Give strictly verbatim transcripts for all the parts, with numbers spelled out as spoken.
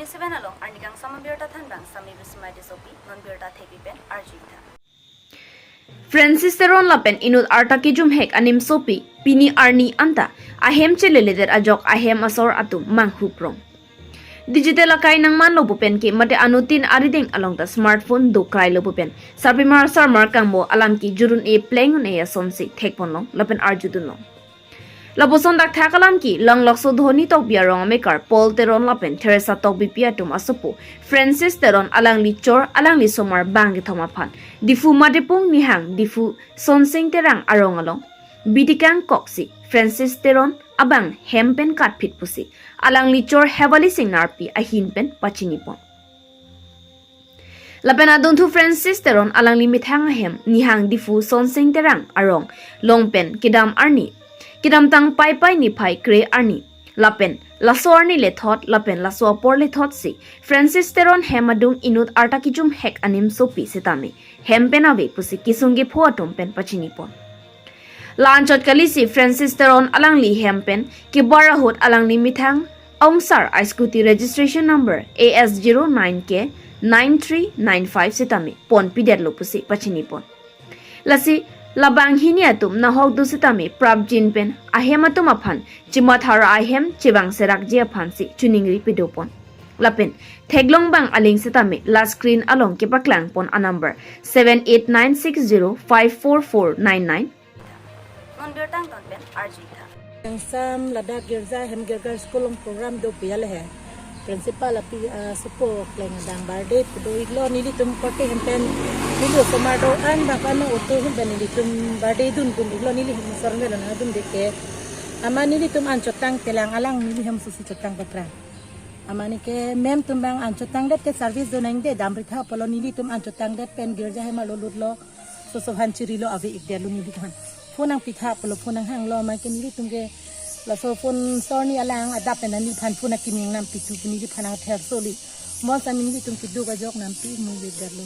Seven along arni kangsam abirta thanbang Sami Bismai Tissopi, non birta thepi pen arju-ik tha. Francis Teron lapen inut arta kejum hek animsopi pini arni anta ahem cheleledet ajok ahem asor atum manghuprong. Digital akai nangmanlo pu pen ke mate anuttin arideng along ta smartphone do krailo pu pen sarpimar sarmar kangmo alam ke jurun-e pleng un-e asonsi thekponlong lapen arjudunlong. Lapuson dakthak alam ke Langlokso Dhoni Tokbi arong amekar Paul Teron lapen Teresa Tokbipi atum asopo Francis Teron alangli chor alangli somar bang kethom aphan Diphu Matipung Nihang Diphu Sonsing Terang arong along bidi kangkoksi Francis Teron abang hem pen katphit pusi alangli chor Hevali Singnarpi ahin pen pachinipon. Lapen adunthu Francis Teron alangli methang ahem Nihang Diphu Sonsing Terang arong long pen kedam arni, kedamtang Paipai niphai kre arni, lapen laso arni lethot lapen laso apor lethotsi Francis Teron hem adung inut arta kejum hek animsopi setame hem pen ave pusi kesung kepho atum pen pachinipon. La-anchot kalisi Francis Teron alangli hem pen kebar ahut alangli methang ongsar a-scooty registration number A S zero nine K nine three nine five setame ponpidetlo pusi pachinipon. Lasi labang hini atum nahok do setame prapjin pen ahem atum aphan chimathara ahem chevang serakji aphansi choningri pedopon. Lapen theklong bang aling setame la screen along kepaklangpon a-number seven eight nine six zero five four four nine nine. Non birta angton pen arju-ik tha. Kangsam ladak girja hem girja school along program do pu ya le he. Principal api, ah, asopo kleng adang birthday pu do-iklo, nelitum korte hem pen neli osomar do-an bak ano auto hem pen nelitum birthday dun dun-iklo, neli hem asor pen nangdunde ke. Amat nelitum an chotang telang alang neli hem susi chotang paprang. Amat ne ke ma'am atum bang an chotangdet ke service do nangde, dam ri tha pulo, nelitum an chotangdet pen girja hem arlo lutlo. Soso aphan chirilo, ave-ikdetlo neliphan. Phone nangpi tha pulo, phone nanghanglo, amat ke nelitum ke laso phone sor arni alang adap pen neliphan phone akimi nangnampi thu pu neliphan nangther soli. Mo sami nelitum keduk ajok nampi mu-ikdetlo.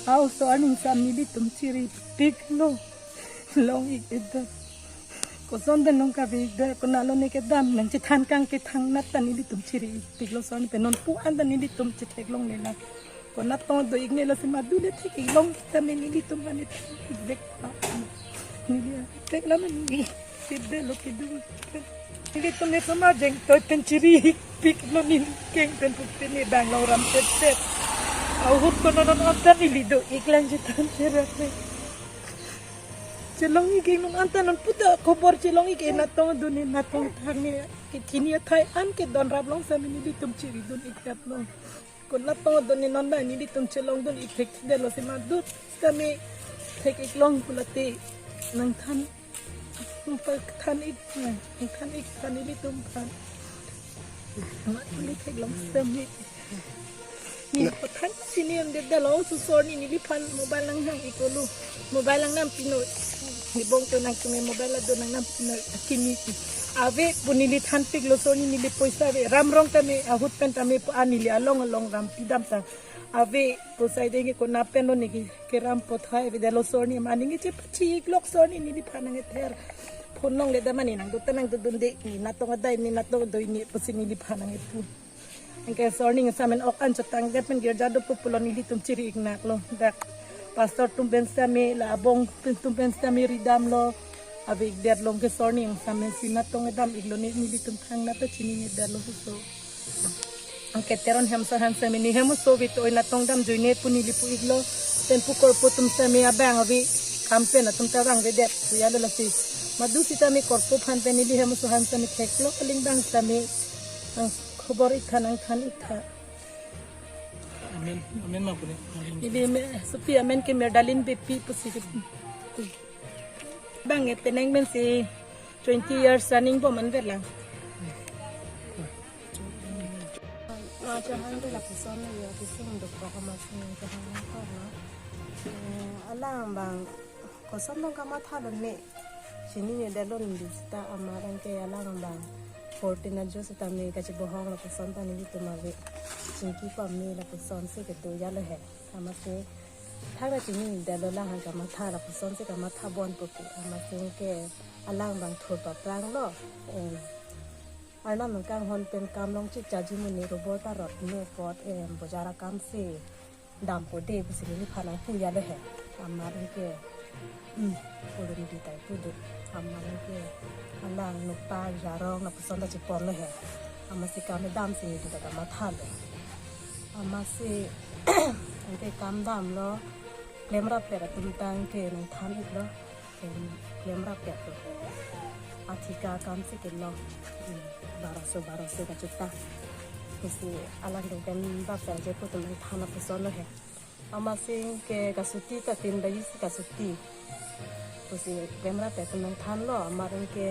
Au sor arni sami nelitum chiripiklo. Long-ik-edet. Koson pen long kave-ikdet, konatlo ne kedam nangchethan kang kethan nat ta nelitum chiri-ikpiklo, sor arni pen non pu an ta nelitum chetheklongle lang. Konat tong do-ikne, lasi madu le thek-iklong tame nelitum mane thek-ik vek. Neli thek la mane sibde lo kedo. Nelitum ne somar jeng toi pen chiri-ikpiklo, neli keng pen pupe ne bang long ram pet pet. Ahut kono non anta neli do-ik lang chethan cherak ne. Chelong-ik non anta non puta khobor chelong-ik, natong do ne natong thang ne. Ke chini athai an ke don rap long sami nelitum chiridun-ik rap long. Konat tong do ne non da nelitum chelongdun-ik thekthedetlo, si madu tame thek-iklong pulote nangthan, nangthan-ik, nangthan-ik than nelitum phan. Amat neli theklong sami. Ne pathan chini amdetlo, su sor arni neliphan mobile nanghang-iklo. Mobile nangnampi noi. Ne bong to nangtum mobile ado nangnampi noi. Akimi ave pu neli thanpiklo, sor arni neli poisa ave. Ram rong tame, ahut pen tame pu an neli along along ram pidam ta. Ave pu sai denge konat pen lo ne ke, keram pothai avedetlo, sor arni mane nge chepachi-iklok, sor arni neliphan nangther. Phone longle da mane nangdo ta nangdodunde, ne natong adai ne natong doi ne pusi neliphan nangpu. Anke sor arni samen ok an chotangdet pen girja do pu pulo nelitum chiri-iknaklo. Dak pastor atum pen sami la abong pen atum pen sami ridamlo. Ave-ikdetlo, anke sor arni samen si natong edam-iklo ne nelitum thangnat ta chininedetlo so. Anke Teron hem asor aphan sami ne hem oso vit oi natong damjuine pu neli pu-iklo. Pen pu korpo atum sami abang ave kam pen atum ta vangvedet pu ya lo, lasi madu sitame korpo aphan pen neli hem oso aphan sami theklo, aling bang sami ang khobor-ik tha, nangthan-ik tha. Amen. Amen ma pune. Neli me, sopi amen ke Merdalin Beypi pusi. Bang e penang men si twenty years running bom anvet lang. Na chahang de lapuson ya kisung dokok amat sini chahang ko na. Eh, alang bang koson dong kamatha dong ne. Chininedetlo neli seta amat, anke alang bang fourteen ajo setame kachibohong lapuson ta nelitum ave. Chingki pame lapuson si kedo ya lo he. Amatsi thang ra chininedetlo, alang kamatha lapuson si kamatha bon puke. Amatsi ke alang bang thur papranglo. Em. Arnam nangkanghon pen kam long chikchaji muni rubber ta rot no pot em bojar akam si dampo de pusi neliphan nangpu ya lo he. Amat anke, hmm, polo neli ta pu do. Amat anke alang nokta jarong lapuson ta chepon lo he. Amatsi kam dam si neli ta kamatha lo. Amatsi anke kam damlo, klemrap pet atum ta anke nangthan-ik lo. Klem, klemrap pet lo. Athika akam si kelo. Hmm, baroso, baroso kachita. Pusi alang do klemrap pet je pu atum nangthan lapuson lo he. Amatsi anke kasuti ta tin baji si kasuti. Pusi klemrap pet atum nangthan lo, amat anke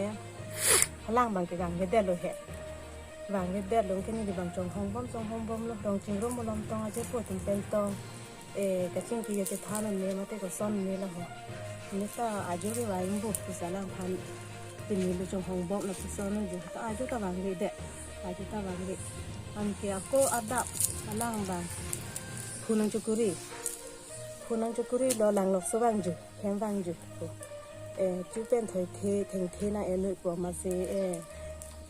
alang abang ke vangvedet lo he. Vangvedet lo anke neli abang chonghong bom, chonghong bom lo, rong chingrum malom tong aje pu atum pen tong. Eh, kachingki kachethan un-e mate koson un-e laho. Neli ta ajo ke vang bu pusi alangphan pini lo chonghong bom lapuson un-e. Ta ajo ta vangvedet. Ajo ta vangve. Anke ako adap alang abang phu nangchokori. Phu nangchokori lo, langlokso vangju, hem vangju. Eh, chu pen thoithe, thengthe nang en-ik pu amatsi, eh,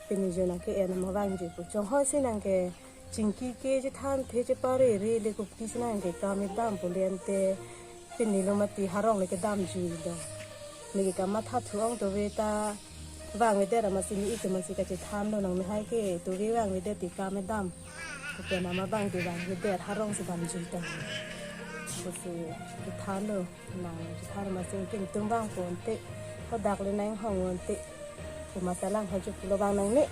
pini jo nang ke-en ma vangju pu. Chonghoi si nang ke chingki kachethan the cheparere le, kopi si nang ke kam dam pu le ante pini lo mati harong le kedamjui lo. Neli ke kamatha thu-ong to ve ta vangvedet amatsi ne-ik amatsi kachethan lo, nang mehai ke to ve vangvedet ti kam dam. Kopi nama abang ke vangvedet harong si damjui ta. Pusi kethan lo, nang chethan amatsi anke netum vangpo ante, hadak le nang hong ante. Pu amatsi alangphan chopu lo, vang nangne.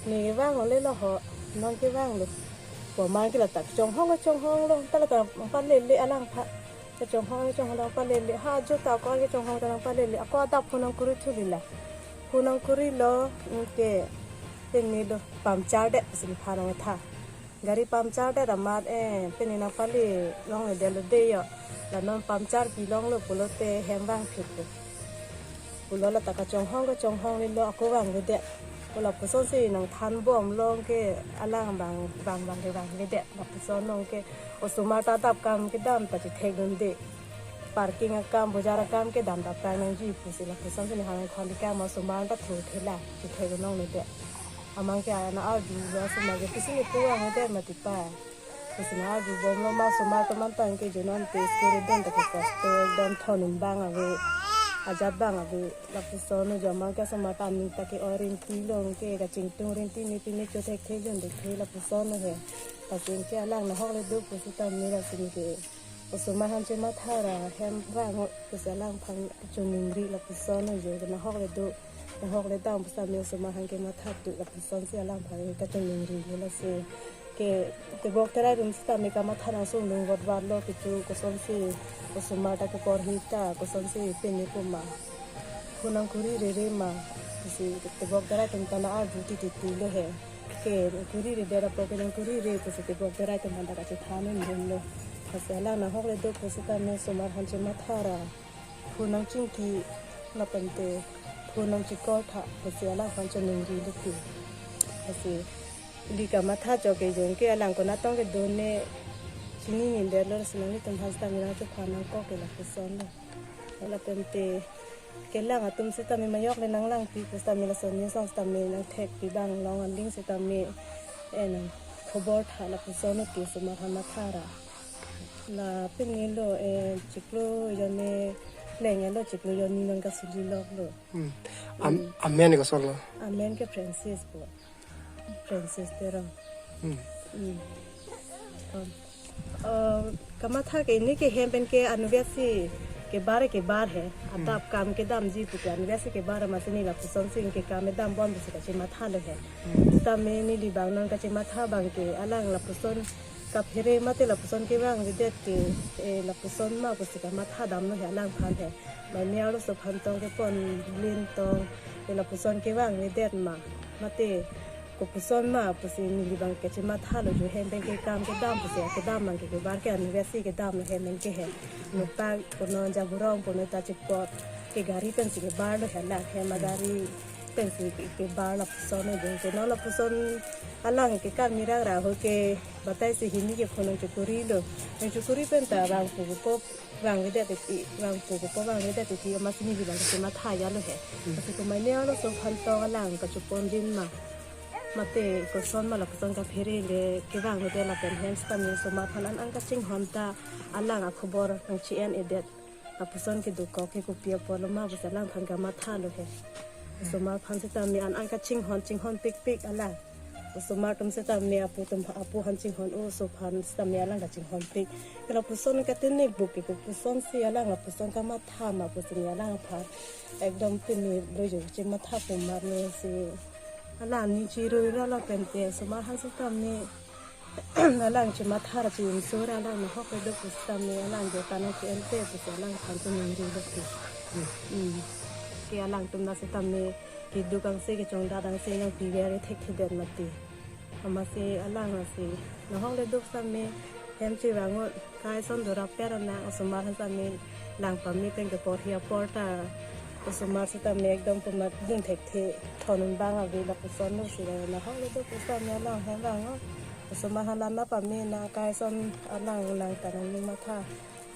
Ne vang ole lo ho, non ke vang lo. Pu amat ke ladak chonghong kachonghong lo, ta ladak nangpalele alangphan. Kachonghong kachonghong nangpalele. Ha ajo ta ako kachonghong ta nangpalele. Ako adap phu nangkori thu lila. Phu nangkori lo, anke pini lo puncture det pusi nephan nangtha. Gari puncture det amat, eh, pini nangpale longledet lo de yo. La non puncture pi longlo pulote hem vangphit lo. Pulo ladak kachonghong kachonghong le lo, ako vangvedet. Pu lapuson si nangthan bom lo anke alang abang vang abang ke vangvedet. Lapuson lo anke osomar ta adap kam kedam ta chethek dunde. Parking akam, bojar akam kedam ta prang nangji pusi lapuson si neli hang khon dikam osomar ta thu thela chethek un-ong le de. Amat ke ana arju lo osomar ke pisi ne pu ang de mati pa. Pisi na arju bom lo ma osomar atum anta ke jo non te school dun ta ke kosto dun thon un bang ave. Ajat bang ave. Lapuson lo jo amat ke osomar ta aning ta ke-oi rinti lo anke kachingtung rinti ne pine chothekthe jun de the lapuson lo he. Pasi anke alang nahok le do pusi ta mira sini ke. Osomar aphan chematha ra hem vang-o pusi alangphan choningri lapuson lo jo, nahok le do, nahok le dam pusitame osomar aphan kematha tu lapuson si alangphan kachoningri lo lasi. Ke tebok terai atum sitame kamatha nangsung lung vot vat lo kecho kosonsi osomar ta keporhi ta kosonsi pini puma. Phu nangkori rere ma, pusi tebok terai atum ta na arju titi ti lo he. Ke nangkori rere apot ke nangkori re pusi tebok terai atum aphan ta kachethan un-e lo. Lasi alang nahok le do pusitame osomar aphan chematha ra. Phu nangchingki lapen te phu nangchekor tha pusi alangphan choningri lo ti. Lasi neli kamatha chok ke jong ke alang konat tong kedo ne chinine det lo, lasi nanglitum aphan sitame nangchephan nangkok ke lapuson lo. Lapen te kelang atum sitame majok le nanglangpi pusitame lason ne song sitame nangthekpi bang long aling sitame, eh, nangkhobor tha lapuson lo ti osomar aphan matha ra. La pini lo, eh, chiklo jonni pleng lo, chiklo jonni non kasuli lok lo. Hmm. Am-, amen koson lo? Amen ke Francis po. Francis Terang. Hmm. Hmm. Um, uh, kamatha ke ne ke hem pen ke anubia si kebar kebar he. Hmm. Adap kam kedamji pu ke anubia si kebar amatsi ne lapuson si ke kam dam bom pusi kachematha lo he. Hmm. Tame neli bang non kachematha bang ke alang lapuson kaphere mate lapuson kevang vedet te, eh, lapuson ma pusi kamatha dam lo he alangphan he. Mane arloso aphan tong kepon lin tong, eh, lapuson kevang vedet ma. Mate kopuson ma pusi neli bang kachematha lo jo hem pen ke kam kedam pusi kedam bang ke kebar ke anubia si kedam lo hem pen ke he. Nokta kono jaburong kono ta chepot ke gari pensi kebar lo he la hem agari pensi ke, kebar lapuson lo jo ke non lapuson alang ke kami ra ra ho ke batai si hini ke phu nangchokori lo. Nangchokori pen ta vangpo po vangvedet ti, vangpo po vangvedet ti amatsi neli bang kachematha ya lo he. Hmm. Lasi komane arloso aphan tong alang kachepon din ma. Mate koson ma lapuson kaphere le kevang le lapen hem sitame osomar aphan an an kachinghon ta alang akhobor nang chi-en-edet. Lapuson kedokok ke kopi apotlo ma pusi alangphan kamathalo he. Osomar aphan sitame an an kachinghon chinghon pikpik alang. Osomar atum sitame apo atum apo aphan chinghon-o, oso aphan sitame alang kachinghon pik. Ke lapuson katenek buk ke kopuson si alang lapuson kamatha ma pusi ne alangphan ekdom pini lo jo chimatha pu ma lo si. Alang ni chirui ra lapen te osomar aphan sitame alang chimatha ra chi-insur alang nahok kedo pu sitame alang jo tanang ke ente pusi alangphan tu ningri lo ti. Hmm. Ke alangtum na sitame keduk angse kechongdat angse nangpi gari thekthedet mati. Amatsi alang asi nahok le duk sitame hem chivangot kai ason dora per ana osomar sitame lang pame pen ke porhi apor ta osomar sitame ekdom pumat ding thekthe thonun bang ave lapuson lo si nahok le duk sitame alang hem vangot osomar hala na pame na kai ason alang lang tanang ning matha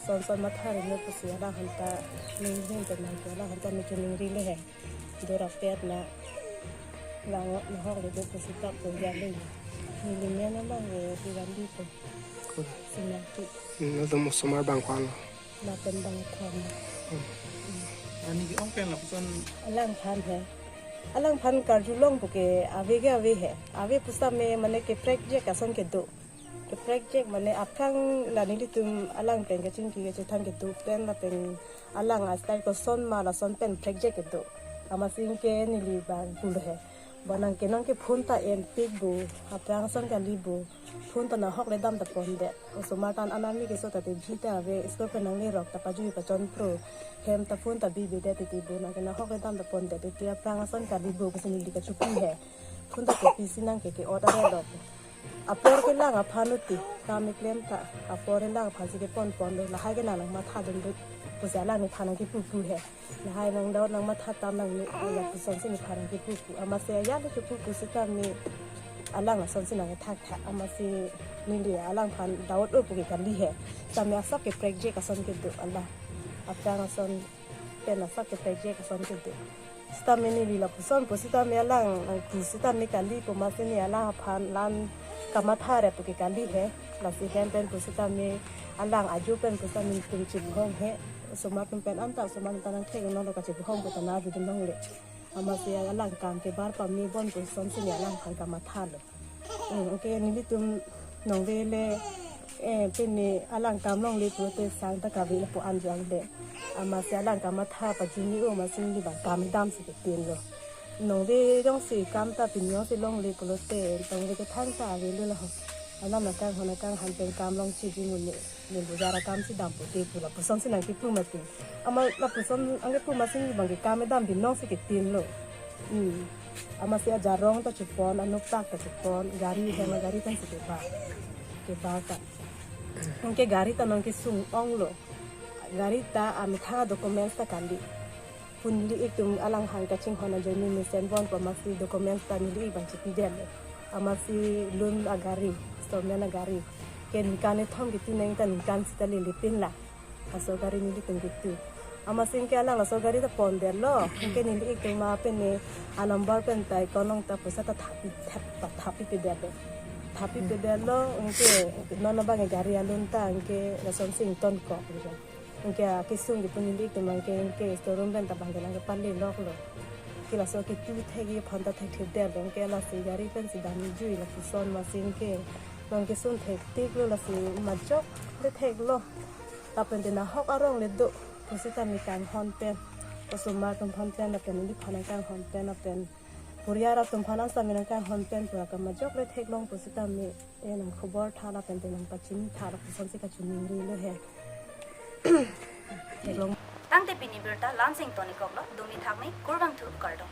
son son matha ri lo pusi alang hanta ning ning tenang ke alang hanta ni chiningri le he. Dora pet na lang nahok le duk pusi ta pu jale. Neli men alang le di randi pu. Sinaki. Hmm, latum osomar bang ko-an lo? Lapen bang ko-an lo. Hmm. Ani ke-ong pen lapuson alangphan he. Alangphan karjulong puke ave ke ave he. Ave pusitame mane ke project ason kedo. Ke project mane aphrang la nelitum alang pen kachingki kachethan kedo pen lapen alang a-style koson ma lason pen project kedo. Amatsi ke neli bang pulo he. Bonang ke nang ke phone ta enpik bu, aphrang ason kali bu. Phone ta nahok le dam ta pondet. Osomar tan anami keso ta te jita ave, school pen nanglerok ta pajui pachon pro. Hem ta phone ta bibidet titi bu, nang ke nahok le dam ta pondet titi aphrang ason kali bu pusi neli kachupi he. Phone ta kopisi nang ke ke-ot are lo. Apor kelang aphan uti, kam keklem ta. Apor kelang aphan si kepon ponlo, lahai ke nang nangmatha dun dut. Pusi alang nephan nangkepu pu he. Lahai nang doubt nangmatha tam nang ni, lapuson si nephan nangkepu pu. Amatsi ya le kepu pu sitame alang lason si nangkethakthak. Amatsi neli alangphan doubt-o puke kali he. Sitame asap ke project ason kedo alang. Aphrang ason pen asap ke project ason kedo. Sitame neli lapuson pu sitame alang nangpu sitame kali pu amatsi ne alangphan lan kamatha re puke kali he. Lasi hem pen pu sitame alang ajo pen pu sitame tum chibhong he. Osomar atum pen anta osomar atum ta nangthek nong lo kachibhong pu ta nangdun longle. Amatsi alang kam kebar pame bon pu ason si ne alangphan kamathalo. Hmm, okay, nelitum nongve le, eh, pini alang kam longle pulote sang ta kave lapu anjang de. Amatsi alang kamatha pajuni-o amatsi neli bang kam dam si ketin lo. Nongve jongsi kam ta pini jongsi longle pulote, nongve kethan ta avelo laho. Alam nangkanghon nangkanghan pen kam long chiji muni. Neli bojar akam si dam pute pu lapuson si nangkepu mati. Amat lapuson nangkepu amatsi neli bang ke kam dam binong si ketin lo. Hmm. Amatsi ajarong ta chepon, anoktak ta chepon, gari hem agari ta si kebar. Kebar ta. Anke gari ta nangkesung ong lo. Gari ta amethang documents ta kali. Pu neli-ik atum alang hang kachinghon ajoine mesen bon pu amatsi documents ta neli-ik bang chipidetlo. Amatsi loan agari, installment agari. Ke ningkan kethom ketu nang ta ningkan sita lele pin la. Laso gari nelitum ketu. Amatsi anke alang laso gari ta pondetlo. Anke neli-ik atum ma pene a-number pen ta account along ta poisa ta thapi thap ta thapi pidetlo. Thapi pidetlo anke non abang gari a-loan ta anke lason si ingtonkok. Anke akesung kepu neli-ik atum anke anke showroom pen ta bang ke nangkepale loklo. Ke laso ketu thekji aphan ta thekthedetlo anke lasi gari pen si damjui lapuson amatsi anke nangkesun thektiklo lasi majok le theklo. Lapen te nahok arong le do. Pu sitame kanghon pen. Osomar atum aphan pen lapen neliphan nangkanghon pen lapen puriar atum aphan an sitame nangkanghon pen pura kamajok le theklong pu sitame. Eh, nangkhobor tha lapen te nangpachini tha lapuson si kachiningri lo he. Theklong. Tangte pini birta la-ansi ingtonikoklo, dumi thakme, kurvangthu kardom.